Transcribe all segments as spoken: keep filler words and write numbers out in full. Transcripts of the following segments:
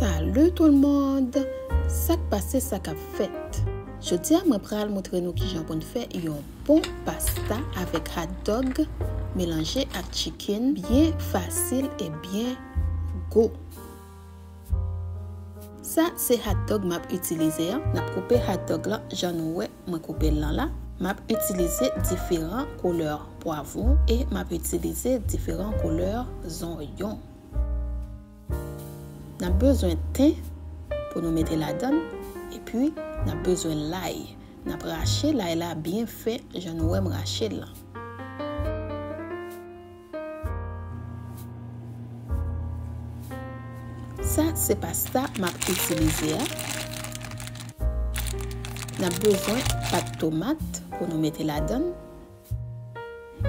Salut tout le monde! Sa k pase, sa k ap fèt? Jodi a, mwen pral montre nou kijan pou n fè yon bon pasta avèk hot dog melanje ak chicken, byen fasil e byen gou. Sa se hot dog m ap itilize a. N ap koupe hot dog lan jan nou wè mwen koupe l lan la. M ap itilize diferan koulè pwavwon e m ap itilize diferan koulè zonyon. N ap bezwen ten pou nou mete ladan l, epi n ap bezwen lay. N ap rache lay la byen fen, jan nou wè m rache l lan. Sa se pasta m ap itilize a. N ap bezwen pat tomat pou nou mete ladan l.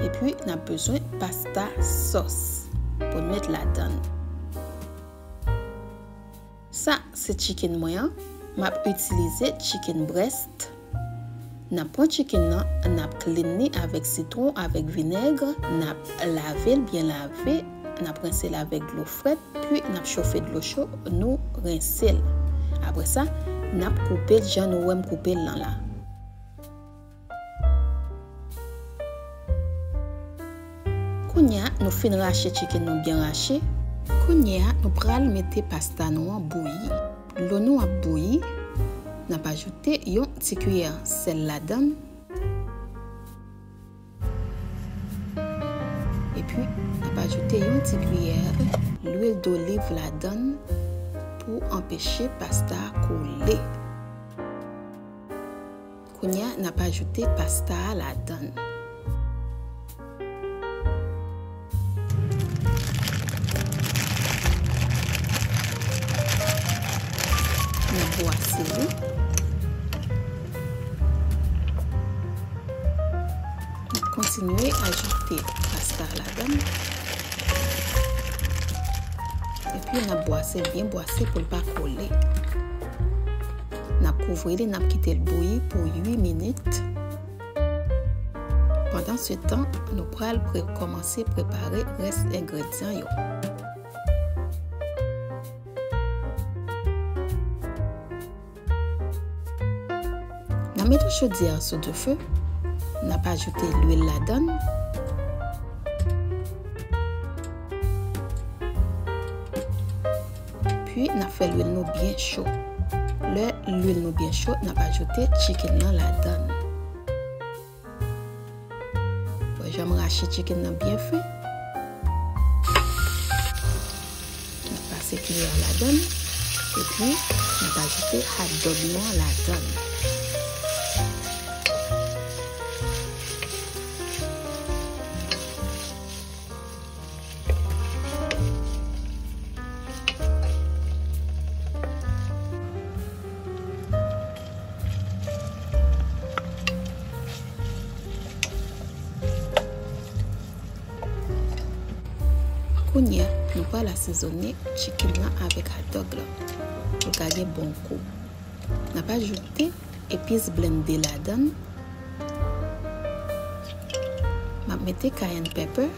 Epi, n ap bezwen pasta sòs pou n met ladan l. Sa se chicken mwen an. M ap itilize chicken breast. N ap pran chicken nan, n ap clean li avèk sitwon, avèk vinèg, n ap lave l byen lave, n ap rense l avèk dlo frèt, pi n ap chofe dlo cho, nou rense l. Apre sa, n ap koupe l jan nou wè m koupe l lan la. Kounye a, nou fin rache chicken nou byen rache. Kounye a, nou pral mete pasta nou an bouyi. Dlo nou ap bouyi, n ap ajoute yon ti kiyè sèl ladan l. Epi, n ap ajoute yon ti kiyè lwil doliv ladan l pou anpeche pasta a kole. Kounye a, n ap ajoute pasta a ladan l. N ap bwase li. N ap kontinye ajoute pasta a ladan l. Epi n ap bwase l byen bwase pou l pa kole. N ap kouvri li, n ap kite l bouyi pou uit minit. Pandansetan, nou pral pre-, kòmanse prepare rès engredyan yo. N ap mete chodyè a sou dife. N ap ajoute lwil ladan l. Pi, n ap fè lwil nou byen cho. Lè lwil nou byen cho, n ap ajoute chicken nan ladan l. Bon, jan m rache chicken nan byen fen. N ap pase kiyè a ladan l, epi n ap ajoute hot dog nou an ladan l. Kounye a, nou pral asezone chicken nan avèk hot dog la pou l ka gen bon gou. N ap ajoute epis blende ladan l. M ap mete cayenne pepper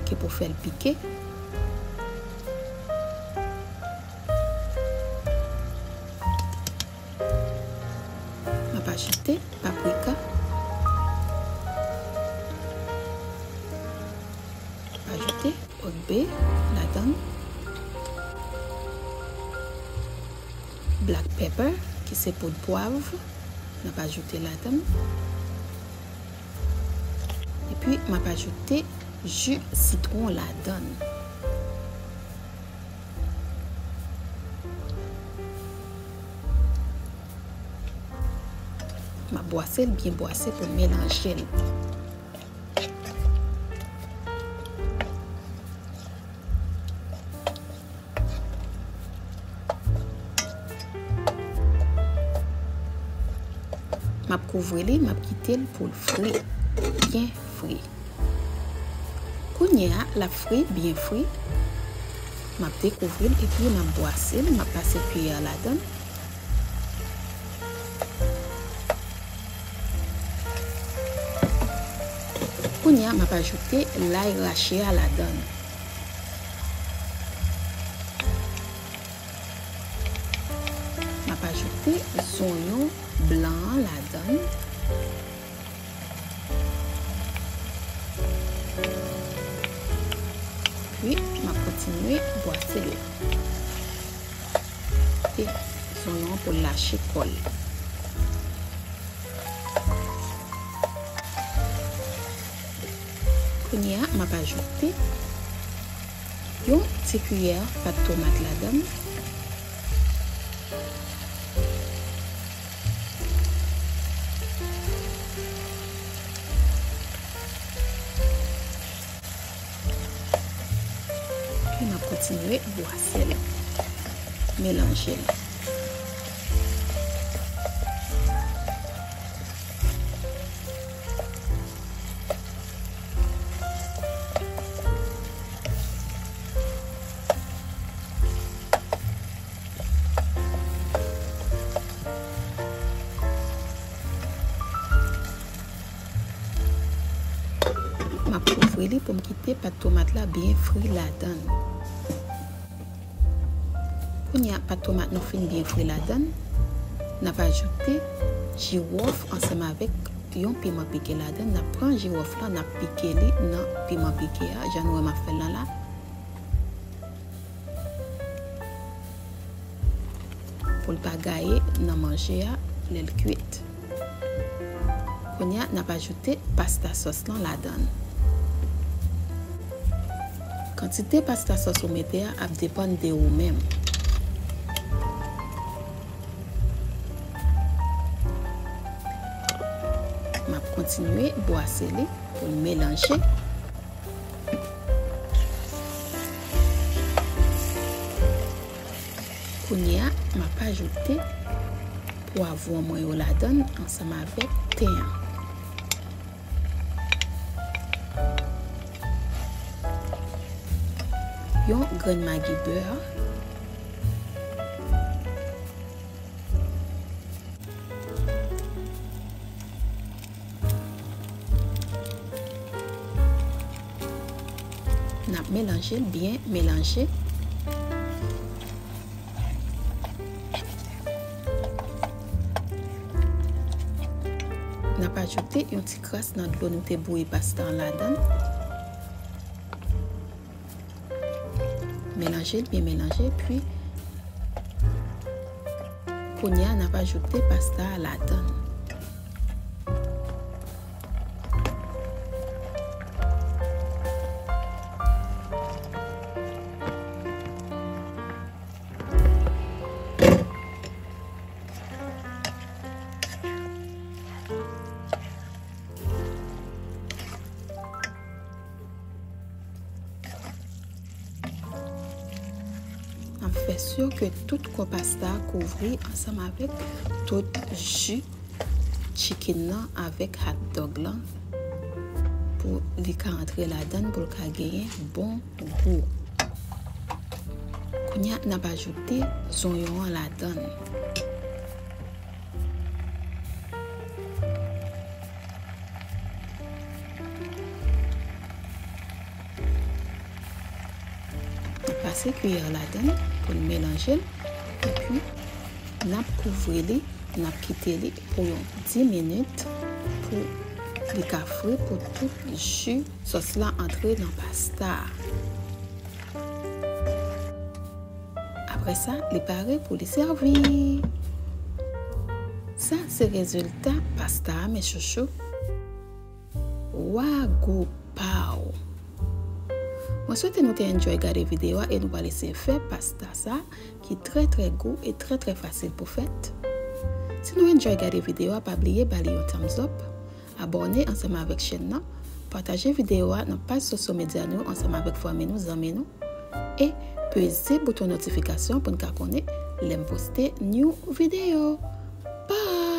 ki pou fè l pike. M ap ajoute paprika. M ap ajoute Old Bay ladan l. Black pepper, ki se poud pwav, n ap ajoute ladan l. Epi, m ap ajoute ji sitwon ladan l. M ap bwase l byen bwase pou m melanje l. M ap kouvri li, m ap kite l pou l fri, byen fri. Kounye a, l ap fri, byen fri. M ap dekouvri l epi m ap bwase l, m ap pase kiyè ladan l. Kounye a, m ap ajoute lay rache a ladan l. Te zonyon blan an ladan l. Pi, m ap kontinye bwase l. Te zonyon an pou l lache kò l. Kounye a, m ap ajoute yon ti kiyè pat tomat ladan l. Epi m ap kontinye bwase l, melanje l. M ap kouvri li pou m kite pat tomat la byen fri ladan l. Kounye a, pat tomat nou fin byen fri ladan l, n ap ajoute jiwòf ansanm avèk yon piman pike ladan l. N ap pran jiwòf la, n ap pike li nan piman pike a, jan nou wè m ap fè l la la. Pou l pa gaye nan manje a lè l kwit. Kounye a, n ap ajoute pasta sòs lan ladan l. Kantite pasta sòs ou mete a ap depann de ou menm. M ap kontinye bwase li pou l melanje. Kounye a, m ap ajoute pwavwon mwen yo ladan l ansanm avèk ten an. Yon grenn magi bè. N ap melanje l byen melanje. N ap ajoute yon ti kras nan dlo nou te bouyi pasta an ladan l. Melanje l byen melanje, pi kounye a n ap ajoute pasta a ladan l. N ap fè si ke tout kò pasta a kouvri ansanm avèk tout ji chicken nan avèk hot dog lan pou li ka antre ladan l, pou l ka genyen bon gou. Kounye a, n ap ajoute zonyon an ladan l. N ap pase kiyè ladan l pou n melanje l, epi n ap kouvri li, n ap kite li pou yon dis minit pou li ka fri, pou tout ji sòs la antre nan pasta a. Apre sa, li pare pou li sèvi. Sa se rezilta pasta a, mes chouchous. Wa gou pa w! Mwen swete nou te enjoy gade videyo a e nou pral eseye fè pasta sa ki trè trè gou e trè trè fasil pou fèt. Si nou enjoy gade videyo a, pa bliye ba li yon thumbs up, abòne ansanm avèk chèn nan, pataje videyo a nan paj sosyo medya nou ansanm avèk fanmi nou, zanmi nou, e peze bouton notifikasyon pou n ka konnen lè m poste new videyo. Bye!